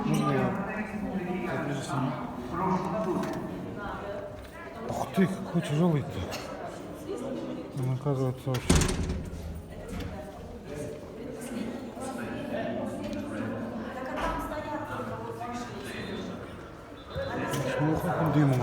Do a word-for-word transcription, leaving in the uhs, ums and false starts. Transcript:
Можно я поближе сниму? Ух ты, какой тяжёлый-то. Он, оказывается, очень... Почему он дымом?